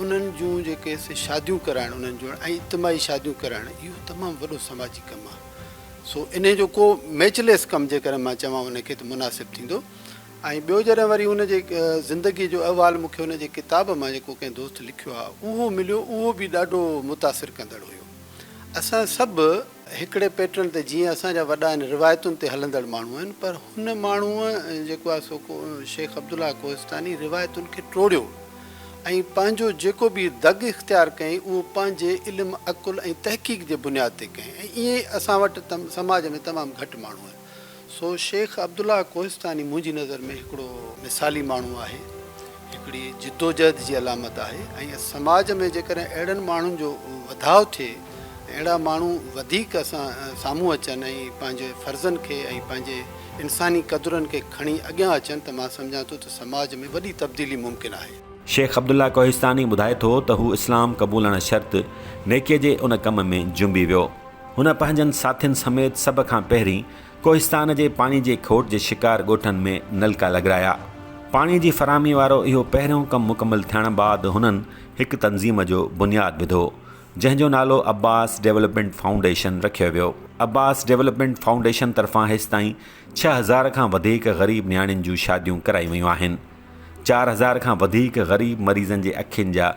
انهن جون جيڪي سي شاديون ڪرائڻ انهن جو ۽ اجتماعي شاديون ڪرائڻ اهو تمام وڏو سماجي ڪم آهي سو انهي جو ڪو ميچ ليس ڪم جيڪڏهن مان چوان ان کي ته مناسب ٿيندو. ۽ ٻيو جڏهن وري هن جي زندگيء جو احوال مون کي هن جي ڪتاب مان جيڪو ڪنهن دوست لکيو آهي اهو مليو اهو به ڏاڍو متاثر ڪندڙ هيو. اسان سڀ هڪڙي پيٽرن تي جيئن اسان جا وڏا آهن روايتن تي هلندڙ ماڻهو آهن پر هن ماڻهوء جيڪو آهي سو شيخ عبدالله ڪوهستاني روايتن کي ٽوڙيو ۽ پنهنجو جيڪو به دڳ اختيار ڪيائين اهو پنهنجي علم عقل ۽ تحقيق جي بنياد تي ڪيائين ۽ ائين اسان وٽ سماج ۾ تمام گهٽ ماڻهو آهن. سو شيخ عبدالله ڪوهستاني منهنجي نظر ۾ هڪڙو مثالي ماڻهو آهي، هڪڙي جدوجهد جي علامت آهي ۽ سماج ۾ جيڪڏهن اهڙن ماڻهن جو وڌاء ٿئي ۽ اهڙا ماڻهو وڌيڪ اسان سامهون اچن ۽ پنهنجي فرضن کي ۽ پنهنجي انساني قدرن کي کڻي اڳيان اچن ته مان سمجهان ٿو ته سماج ۾ وڏي تبديلي ممڪن آهي. شيخ عبدالله ڪوهستاني ٻڌائي ٿو ته هو اسلام قبولڻ شرط نيڪي جي ان ڪم ۾ جنبي ويو. هن پنهنجن ساٿين سميت سڀ کان پهرين ڪوهستان جي پاڻي جي کوٽ جي شڪار ڳوٺن ۾ نلڪا لڳرايا. پاڻي جي فراهمي وارو اهو پهريون ڪم مڪمل ٿيڻ بعد هنن هڪ تنظيم جو بنياد وڌو، جنهن جو نالو عباس ڊولپمينٽ فائونڊيشن رکيو ويو. عباس ڊولپمينٽ فائونڊيشن طرفان هيستائين 6000 کان وڌيڪ غريب نياڻين جون شاديون ڪرايون ويون آهن. 4000 کان وڌيڪ غريب مريضن جي اکين جا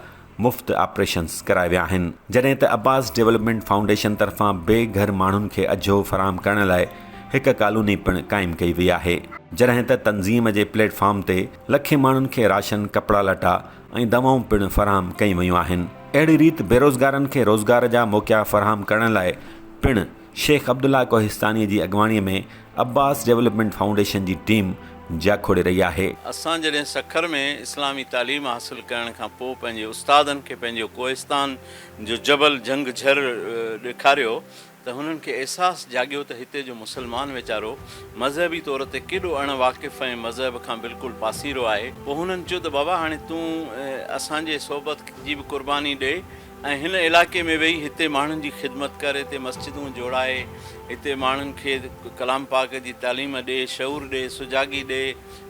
مفت آپريشنز ڪرايا ويا آهن، جڏهن ته عباس ڊولپمينٽ فائونڊيشن طرفان بي گهر ماڻهن کي اجهو فراهم ڪرڻ لاء هڪ ڪالوني پڻ قائم ڪئي وئي آهي، جڏهن ته تنظيم جي پليٽ فارم تي لکين ماڻهن کي راشن، ڪپڙا لٽا ۽ دوائون پڻ فراهم ڪيون ويون آهن، اهڙي ريت بيروزگارن کي روزگار جا موقعا فراهم ڪرڻ لاء پڻ شيخ عبدالله ڪوهستاني جي اڳواڻي ۾ عباس ڊولپمينٽ فائونڊيشن جي ٽيم جاکوڙي رهي آهي. اسان جڏهن سکر ۾ اسلامي تعليم حاصل ڪرڻ کان پوء پنهنجي استادن کي پنهنجو ڪوهستان جو جبل جهنگ جهر ڏيکاريو ته هنن کي احساس جاڳيو ته هتي جو مسلمان ويچارو مذهبي طور تي ڪيڏو اڻ واقف ۽ مذهب کان بلڪل پاسيرو آهي. پوء هنن چيو ته بابا هاڻي تون اسان جي صحبت جي به قرباني ڏي ۽ هن علائقي ۾ ويهي هتي ماڻهن جي خدمت ڪر، هتي مسجدون جوڙائي، هتي ماڻهن کي ڪلام پاڪ جي تعليم ڏي، شعور ڏي، سجاڳي ڏي،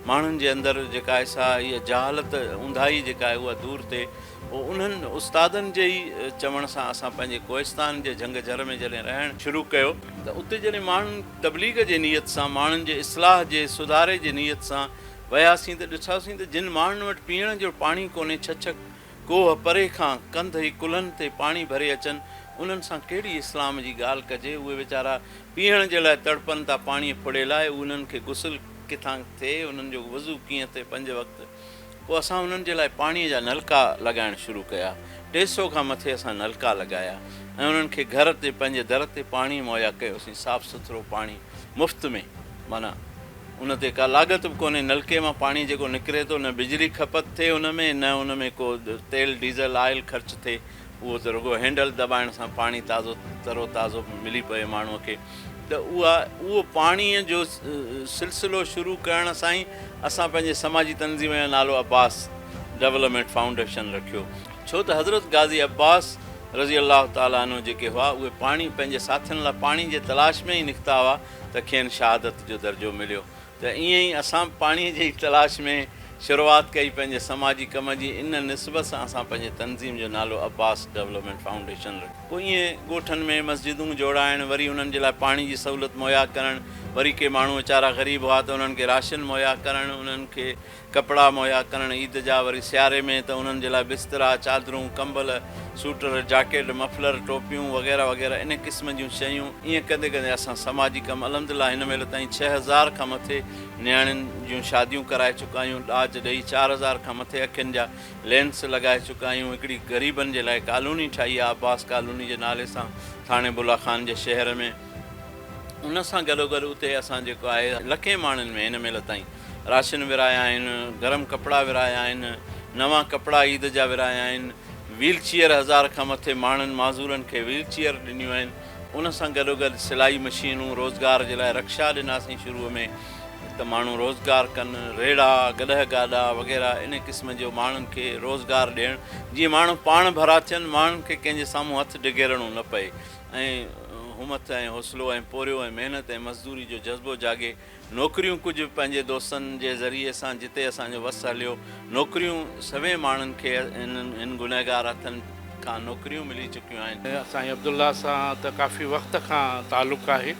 ماڻهن جي اندر جيڪا آهي سا اها جهالت، اونداهي جيڪا آهي اها دور ٿئي. پوء انهن استادن جي ئي چوڻ سان اسان پنهنجي ڪوهستان جي جهنگ جهر ۾ جڏهن رهڻ شروع ڪيو ته اتي جڏهن ماڻهن تبليغ جي نيت سان، ماڻهن جي اصلاح جي، سڌاري جي نيت سان وياسين ته ڏٺاسين ته جن ماڻهن وٽ پيئڻ جو پاڻي ڪونهي، ڇهه ڇهه ڪوهه پري کان ڪنڌ ۽ ڪلهن تي پاڻي ڀري اچن، انهن سان ڪهڙي اسلام جي ڳالهه ڪجي، اهي ويچارا پيئڻ جي لاء تڙپن ٿا پاڻيء ڦڙي لاء، انهن کي غسل ڪٿان ٿئي، انهن جو وضو ڪيئن ٿئي پنج وقت. پوء اسان انهن جي لاء پاڻيء جا نلڪا لڳائڻ شروع ڪيا. 300 کان مٿي اسان نلڪا لڳايا ۽ انهن کي گهر تي پنهنجي در تي پاڻي مهيا ڪيوسين، صاف سٿرو پاڻي مفت ۾ معنيٰ ان تي ڪا لاڳت به ڪونهي، نلڪي مان پاڻي جيڪو نڪري ٿو نه بجلي کپت ٿئي ان ۾ نه ان ۾ ڪو تيل ڊيزل آئل خرچ ٿئي، اهو ته رڳو هينڊل دٻائڻ سان پاڻي تازو ترو تازو ملي پوي ماڻهوء کي ته اها اهو پاڻيء جو سلسلو شروع ڪرڻ سان ئي اسان پنهنجي سماجي تنظيم جو نالو عباس ڊولپمينٽ فائونڊيشن رکيو ڇو ته حضرت غازي عباس رضي الله تعالٰي عنه جيڪي هئا اهي پاڻي پنهنجي ساٿين لاء پاڻي جي تلاش ۾ ئي نڪتا هئا ته کين شهادت جو درجو مليو ته ائين ئي اسان به پاڻيء جي ئي تلاش ۾ شروعات ڪئي پنهنجي سماجي ڪم جي ان نسبت سان اسان پنهنجي تنظيم جو نالو عباس ڊولپمينٽ فائونڊيشن رکيو. پوء ائين ڳوٺن ۾ مسجدون جوڙائڻ وري انهن جي لاء پاڻي جي سهولت مهيا ڪرڻ وري ڪي ماڻهو ويچارا غريب هئا ته انهن کي راشن مهيا ڪرڻ انهن کي ڪپڙا مهيا ڪرڻ عيد جا وري سياري ۾ ته انهن جي لاء بسترا، چادرون، ڪمبل، سوٽر، جاڪيٽ، مفلر، ٽوپيون وغيره وغيره ان قسم جون شيون ائين ڪندي ڪندي اسان سماجي ڪم الحمدلله هن مهل تائين 6000 کان مٿي نياڻين جون شاديون ڪرائي چڪا آهيون ڏاج ڏئي 4000 کان مٿي اکين جا لينس لڳائي چڪا آهيون هڪڙي غريبن جي لاء ڪالوني ٺاهي آهي عباس ڪالوني جي نالي سان ٿاڻي بولا خان جي شهر ۾ ان سان گڏوگڏ اتي اسان جيڪو آهي لکين ماڻهن ۾ هن مهل تائين راشن ورهايا آهن، گرم ڪپڙا ورهايا آهن، نوان ڪپڙا عيد جا ورهايا آهن، ويل چيئر هزار کان مٿي ماڻهن معذورن کي ويل چيئر ڏنيون آهن، ان سان گڏوگڏ سلائي مشينون، روزگار جي لاء رڪشا ڏناسين شروع ۾ ته ماڻهو روزگار ڪن، ريڙها، گڏهه گاڏا وغيره ان قسم جو ماڻهن کي روزگار ڏيڻ جيئن ماڻهو پاڻ ڀرا ٿين، ماڻهن کي ڪنهن جي سامهون هٿ ڊگهيرڻو نه پئي ۽ همٿ ۽ حوصلو ۽ پورهيو ۽ محنت ۽ مزدوري جو جذبو جاڳي. نوڪريون ڪجهه پنهنجي دوستن جي ذريعي سان جتي اسان جو وس هليو نوڪريون سوين ماڻهن کي هن گنهگار هٿن کان نوڪريون ملي چڪيون آهن. سائين عبدالله سان ته ڪافي وقت کان تعلق آهي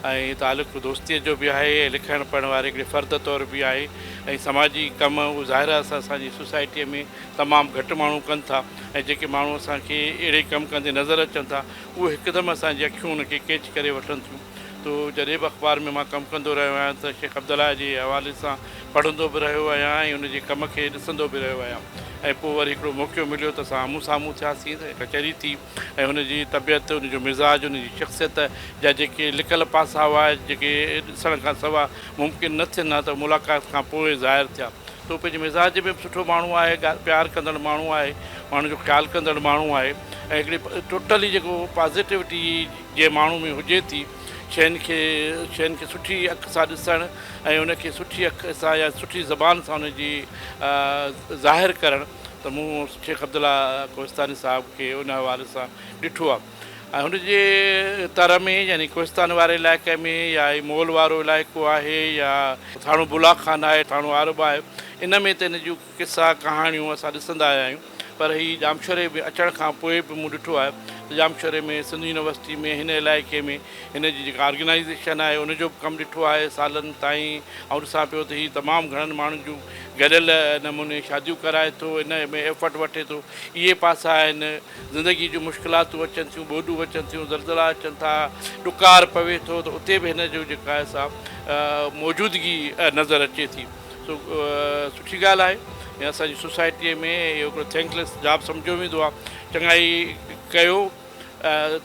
۽ تعلق دوستيء جو به آهي ۽ لکڻ پڙهڻ واري هڪڙي فرد طور به آهي ۽ سماجي ڪم اهو ظاهر آهي اسان اسان جي سوسائٽيء ۾ تمام گهٽ ماڻهو ڪن ٿا ۽ جيڪي ماڻهو اسان کي اهڙي ڪم ڪندي نظر اچن ٿا اهي هڪدم اسان جي اکيون ان کي ڪيچ ڪري وٺن ٿيون. تو جڏهن به اخبار ۾ مان ڪم ڪندو رهيو آهيان ته شيخ عبدالله جي حوالي سان پڙهندو به رهيو آهيان ۽ ان جي ڪم کي ڏسندو به رهيو آهيان ۽ پوء وري هڪڙو موقعو مليو ته اسان آمهون سامهون ٿياسين ته ڪچهري ٿي ۽ هن جي طبيعت ان جو مزاج ان جي شخصيت جا جيڪي لڪل پاسا هئا جيڪي ڏسڻ کان سوا ممڪن نه ٿين ها ته ملاقات کان پوء ظاهر ٿيا ته هو پنهنجي مزاج ۾ به سٺو ماڻهو آهي پيار ڪندڙ ماڻهو آهي ماڻهن جو خيال ڪندڙ ماڻهو آهي ۽ هڪڙي ٽوٽلي جيڪو پازيٽوٽي جنهن ماڻهو ۾ هجي ٿي، شين کي شين کي سٺي اک سان ڏسڻ ۽ ان کي سٺي اک سان يا سٺي زبان سان ان جي ظاهر ڪرڻ ته مون شيخ عبدالله ڪوهستاني صاحب کي ان حوالي سان ڏٺو آهي ۽ هن جي تر ۾ يعني ڪوهستان واري علائقي ۾ يا هي مول وارو علائقو آهي يا ٿاڻو بولا خان آهي ٿاڻو عارب آهي ان ۾ ته هن جون قصا ڪهاڻيون اسان ڏسندا آيا آهيون پر هي ڄامشوري ۾ اچڻ کان پوء به مون ڏٺو آهي ته ڄامشوري ۾ سنڌ يونيورسٽي ۾ هن علائقي ۾ هن جي جيڪا آرگنائيزيشن آهي ان جو به ڪم ڏٺو آهي سالن تائين آئون ڏسان پيو ته هي تمام گهڻن ماڻهن جون گڏيل نموني شاديون ڪرائي ٿو ان ۾ ايفرٽ وٺي ٿو اهي پاسا آهن زندگي جون مشڪلاتون اچن ٿيون ٻوڏون اچن ٿيون زلزلا اچن ٿا ڏڪار پوي ٿو ته اتي به هن جو جيڪا آهي سا موجودگي نظر اچي ٿي. سو سٺي ڳالهه آهي ۽ اسان جي سوسائٽيء ۾ اهو هڪڙو ٿينڪليس جاب سمجهيو ويندو آهي چڱائي ڪيو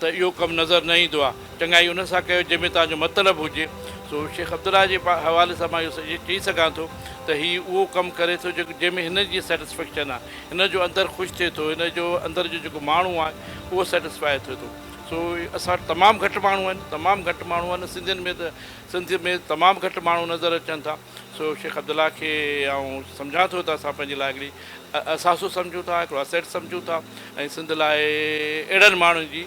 ته اهو ڪم نظر نه ايندو آهي چڱائي ان سان ڪيو جنهن ۾ توهان جو مطلب هجي سو شيخ عبدالله جي حوالي سان مان اهو چئي سگهان ٿو ته هي اهو ڪم ڪري ٿو جيڪو جنهن ۾ هن جي سيٽسفيڪشن آهي هن جو اندر خوش ٿئي ٿو هن جو اندر جو جيڪو ماڻهو آهي اهو سيٽسفائي ٿئي ٿو سو اسان وٽ تمام گهٽ ماڻهو آهن تمام گهٽ ماڻهو آهن سنڌين ۾ ته سنڌ ۾ تمام گهٽ ماڻهو نظر اچن ٿا سو شيخ عبدالله کي آئون سمجهان ٿو ته اسان پنهنجي لاء هڪڙي اثاثو سمجهون ٿا، هڪڙو اسيٽ سمجهون ٿا ۽ سنڌ لاء اهڙن ماڻهن جي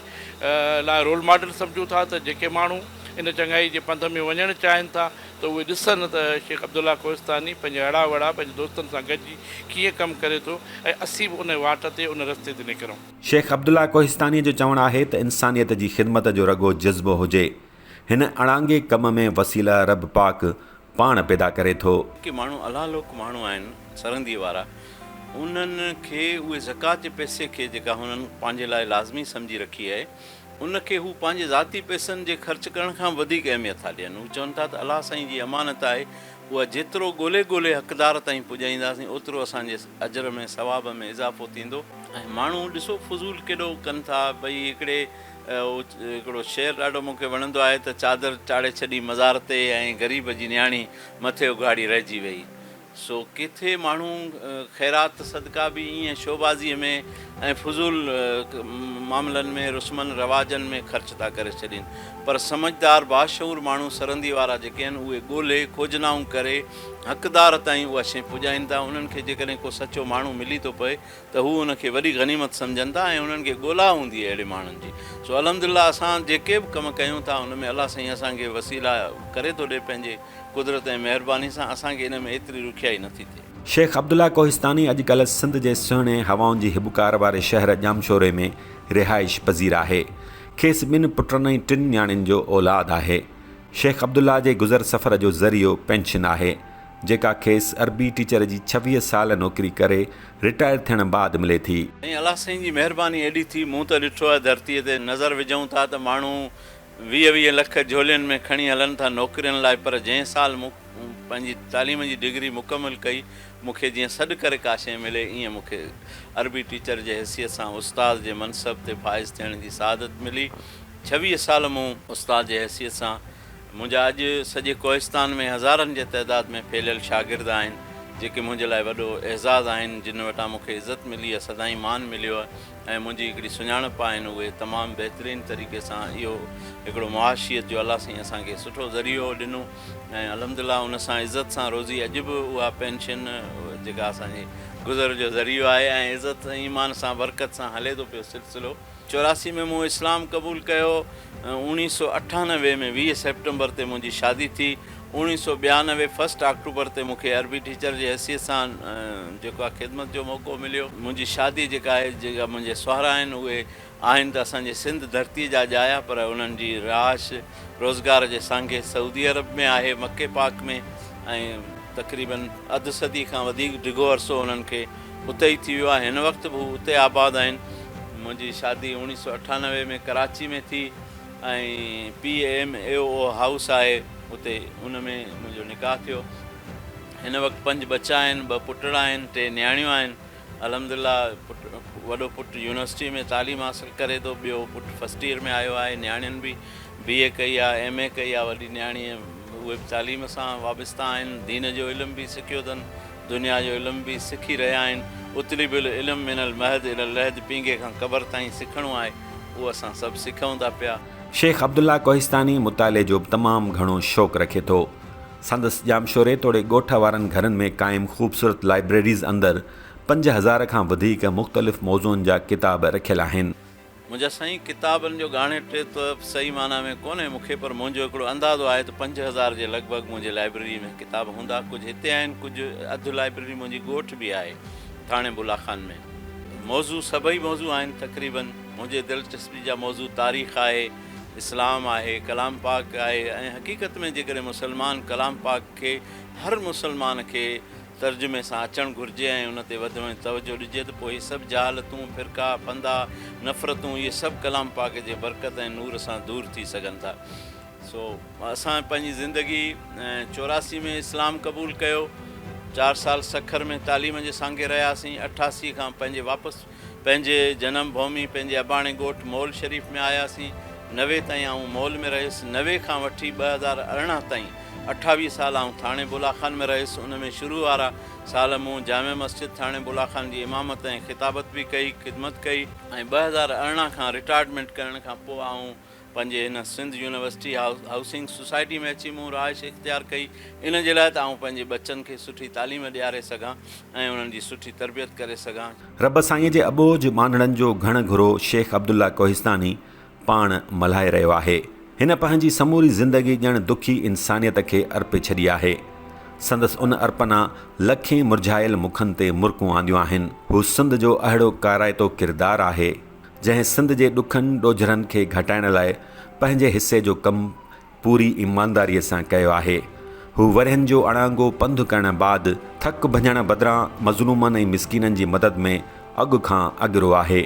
لاء رول ماڊل سمجهون ٿا ته جيڪي ماڻهو ان چڱائي جي پنڌ ۾ وڃڻ چاهين ٿا ته اهي ڏسن ته شيخ عبدالله ڪوهستاني پنهنجي هڙان وڙان پنهنجي دوستن سان گڏجي ڪيئن ڪم ڪري ٿو ۽ اسين به ان واٽ تي ان رستي تي نڪرون. شيخ عبدالله ڪوهستانيء جو چوڻ آهي ته انسانيت جي خدمت جو رڳو جذبو هجي. هن اڻانگي ڪم ۾ وسيلا رب پاڪ پاڻ پيدا ڪري ٿو. جيڪي ماڻهو الله لوڪ ماڻهو آهن سرنديء وارا انهن کي اهي زڪوات جي پئسي کي جيڪا هنن پنهنجي لاء لازمي سمجهي رکي آهي ان کي هو پنهنجي ذاتي پئسن جي خرچ ڪرڻ کان به وڌيڪ اهميت ٿا ڏين. هو چون ٿا ته الله سائين جي امانت آهي اها جيترو ڳولي ڳولي حقدار تائين پڄائينداسين اوترو اسان جي اجر ۾ ثواب ۾ اضافو ٿيندو. ۽ ماڻهو ڏسو فضول ڪيڏو ڪن ٿا ڀئي هڪڙي هڪڙو شعر ڏاڍو مون کي وڻندو آهي ته چادر چاڙهي ڇڏي مزار تي ۽ غريب جي نياڻي مٿي اگهاڙي رهجي وئي. سو ڪٿي ماڻهو خيرات صدقا به ائين شوبازيء ۾ ۽ فضول معاملن ۾ رسمن رواجن ۾ خرچ ٿا ڪري ڇڏين پر سمجهدار باشعور ماڻهو سرندي وارا جيڪي آهن اهي ڳولهي کوجنائون ڪري حقدار تائين اها شيء پڄائين ٿا انهن کي جيڪڏهن ڪو سچو ماڻهو ملي ٿو پئي ته هو ان کي وڏي غنيمت سمجهن ٿا ۽ انهن کي ڳولا هوندي آهي اهڙي ماڻهن جي سو الحمدلله اسان جيڪي به ڪم ڪيون ٿا ان ۾ الله سائين اسان کي وسيلا ڪري ٿو ڏي پنهنجي قدرت ۽ مهرباني سان اسان کي ان ۾ ايتري ڏکيائي نٿي ٿئي. شيخ عبدالله ڪوهستاني اڄڪلهه سنڌ جي سهڻي هوائن جي هٻڪار واري شهر ڄامشوري ۾ رهائش پذير آهي. کيس ٻن پٽن ۽ ٽن نياڻين جو اولاد آهي. شيخ عبدالله جي گذر سفر جو ذريعو پينشن آهي، جيڪا کيس عربي ٽيچر جي 26 سال نوڪري ڪري رٽائر ٿيڻ بعد ملي ٿي. سائين الله سائين جي مهرباني ايڏي ٿي مون ته ڏٺو آهي ڌرتي تي نظر وجهون ٿا ته ماڻهو 20 20 لک جهولين ۾ کڻي هلن ٿا نوڪرين لاء پر جنهن سال مون پنهنجي تعليم جي ڊگري مڪمل ڪئي مون کي جيئن سڏ ڪري ڪا شيء ملي ايئن مون کي عربي ٽيچر جي حيثيت سان استاد جي منصب تي فائز ٿيڻ جي سعادت ملي 26 سال مون استاد جي حيثيت سان منهنجا اڄ سڄي ڪوهستان ۾ هزارن جي تعداد ۾ ڦهليل شاگرد آهن، جيڪي منهنجي لاء وڏو اعزاز آهن، جن وٽان مون کي عزت ملي آهي، سدائين مان مليو آهي ۽ منهنجي هڪڙي سڃاڻپ آهن، اهي تمام بهترين طريقي سان اهو هڪڙو معاشيت جو الله سائين اسان کي سٺو ذريعو ڏنو ۽ الحمدلله ان سان عزت سان روزي اڄ به اها پينشن جيڪا اسان جي گذر جو ذريعو آهي ۽ عزت ۽ ايمان سان برڪت سان هلي ٿو پيو سلسلو. 84 ۾ مون اسلام قبول ڪيو. اوڻيهه سو 98 ۾ 20 سيپٽمبر تي منهنجي شادي ٿي. اوڻيهه سو 92 فرسٽ آڪٽوبر تي مون کي عربي ٽيچر جي حيثيت سان جيڪو آهي خدمت جو موقعو مليو. منهنجي شادي جيڪا آهي جيڪا منهنجي سهرا آهن اهي آهن ته اسان جي سنڌ ڌرتي جا ڄايا پر انهن جي رهائش روزگار جي سانگي سعودي عرب ۾ آهي مڪي پاڪ ۾ ۽ تقريبن اڌ صدي کان وڌيڪ ڊگهو عرصو انهن کي اتي ئي ٿي ويو آهي. هن وقت به هو اتي آباد آهن. منهنجي شادي اوڻيهه سو 98 ۾ ڪراچي ۾ ٿي ۽ P M A O house آهي اتي ان ۾ منهنجو نڪاح ٿيو. هن وقت پنج ٻچا آهن، ٻه پٽڙا آهن، ٽي نياڻيون آهن. الحمدلله پٽ وڏو پٽ يونيورسٽي ۾ تعليم حاصل ڪري ٿو، ٻيو پٽ فرسٽ ايئر ۾ آيو آهي، نياڻين به بي اي ڪئي آهي، ايم اي ڪئي آهي، وڏي نياڻي اهي به تعليم سان وابسته آهن، دين جو علم به سکيو اٿن. دنيا جو علم به سکي رهيا آهن. اطلب العلم من المهد الي اللحد پينگهي کان قبر تائين سکڻو آهي، اهو اسان سڀ سکون ٿا پيا. شيخ عبدالله ڪوهستاني مطالعي جو به تمام گهڻو شوق رکي ٿو. سندس ڄامشوري توڙي ڳوٺ وارن گهرن ۾ قائم خوبصورت لائبريريز اندر 5000 کان وڌيڪ مختلف موضوعن جا ڪتاب رکيل آهن. منهنجا سائين ڪتابن جو ڳاڻيٽي ته صحيح معنيٰ ۾ ڪونهي مون کي پر منهنجو هڪڙو اندازو آهي ته 5000 جي لڳ ڀڳ منهنجي لائبريري ۾ ڪتاب هوندا ڪجهه هتي آهن ڪجهه اڌ لائبريري منهنجي ڳوٺ به آهي ٿاڻي بولا خان ۾ موضوع سڀئي موضوع آهن تقريبن منهنجي دلچسپي جا موضوع تاريخ آهي اسلام آهي ڪلام پاڪ آهي ۽ حقيقت ۾ جيڪڏهن مسلمان ڪلام پاڪ کي هر مسلمان کي ترجمي سان اچڻ گهرجي ۽ ان تي وڌ ۾ توجهه ڏجي ته پوء هي سڀ جهالتون، فرقا، ڦندا، نفرتون اهي سڀ ڪلام پاڪ جي برڪت ۽ نور سان دور ٿي سگهن ٿا. سو اسان پنهنجي زندگي 84 ۾ اسلام قبول ڪيو، چار سال سکر ۾ تعليم جي سانگي رهياسين، 88 کان پنهنجي واپس پنهنجي جنم ڀومي پنهنجي اباڻي ڳوٺ مول شريف ۾ آياسين، 90 تائين آئون مول ۾ رهيس، 90 کان وٺي 2018 تائين 28 سال آئون ٿاڻي بولا خان ۾ رهيس، ان ۾ شروع وارا سال مون جامع مسجد ٿاڻي بولا خان جي امامت ۽ خطابت به ڪئي، خدمت ڪئي. ۽ 2018 کان رٽائرمينٽ ڪرڻ کان پوء آئون پنهنجي هن سنڌ يونيورسٽي هائوسنگ سوسائٽي ۾ اچي مون رهائش اختيار ڪئي، ان جي لاء ته آئون پنهنجي ٻچن کي سٺي تعليم ڏياري سگهان ۽ انهن جي سٺي تربيت ڪري سگهان. رب سائينء جي اٻوجهه ٻانهڙن جو گهڻ گهرو شيخ عبدالله ڪوهستاني پاڻ ملهائي رهيو آهي. هن پنهنجي سموري زندگي ڄڻ دکي انسانيت کي ارپي ڇڏي آهي. سندس ان ارپنا لکين مرجهايل مکن تي مرڪون آنديون آهن. هو سنڌ جو اهڙو ڪارائتو ڪردار آهي، جنهن سنڌ جي ڏکن ڏوجهرن کي گهٽائڻ لاء پنهنجي حصي جو ڪم پوري ايمانداريء سان ڪيو آهي. هو ورهين جو اڻانگو پنڌ ڪرڻ بعد ٿڪ ڀڃڻ بدران مظلومن ۽ مسڪينن جي مدد ۾ اڳ کان اڳرو آهي.